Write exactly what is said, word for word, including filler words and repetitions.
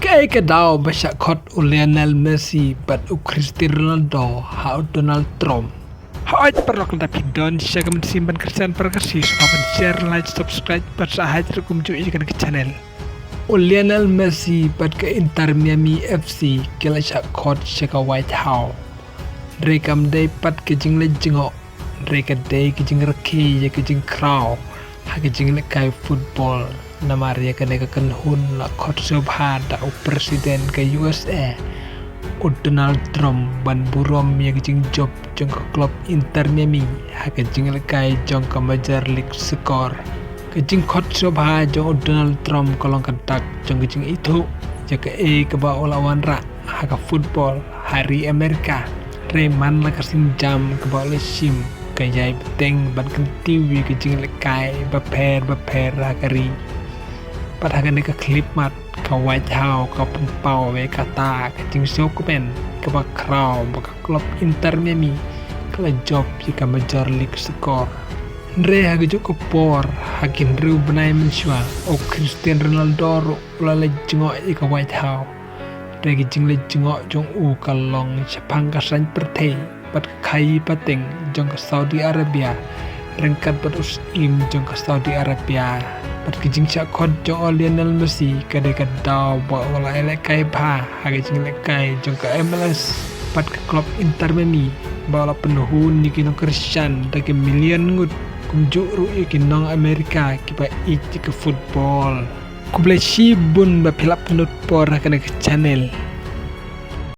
Kaei ka daw ba shah khot u Lionel Messi bad u Cristiano Ronaldo ha u Donald Trump? Hooid, paralok, lada phi don sha ka mynsiem ban kyrshan para Khasi, sngewbha ban share, like, subscribe bad sa hait ruh kumjuh ïa kane ka channel. U Lionel Messi bad ka Inter Miami F C ki la shah khot sha ka White House. Hynrei kam dei pat ka jingleit jngoh, hynrei ka dei ka jingrakhe ïa ka jingkhraw ha ka jinglehkai football. Namar ïa kane ka kynhun la khot sngewbha da u President ka U S A, u Donald Trump, ban burom ïa ka jingjop jong ka club Inter Miami ha ka jinglehkai jong ka Major League Soccer. Ka jingkhot sngewbha jong u Donald Trump ka long ka dak jong ka jingithuh ïa kaei kaba u la wanrah ha ka football ha ri Amerika. Hynrei man la ka sienjam kaba u la shim ka ïai bteng ban kyntiew ïa ka jinglehkai bapher bapher ha ka ri. Bad ha kane ka khyllipmat, ka White House ka pynpaw ïa kata ka jingsngewkmen kaba khraw ba ka club Inter Miami ka la jop ïa ka Major League Soccer. Hynrei ha kajuh ka por, ha ki hynriew bnai mynshuwa, u Cristiano Ronaldo ruh u la leit jngoh ïa ka White House. Hynrei ka jingleit jngoh jong u ka long shaphang ka saiñ pyrthei bad ka khaii pateng jong ka Saudi Arabia, ryngkat bad u syiem jong ka Saudi Arabia. Bad ka jingshah khot jong u Lionel Messi ka dei ka daw ba u la ïalehkai bha ha ka jinglehkai jong ka M L S bad ka club Inter Miami, ba u la pynhun ïa ki nongkyrshan da ki million ngut, kumjuh ruh ïa ki nong Amerika kiba ïeit ïa ka football. Khublei shibun ba phi la pynlut por ha kane ka channel.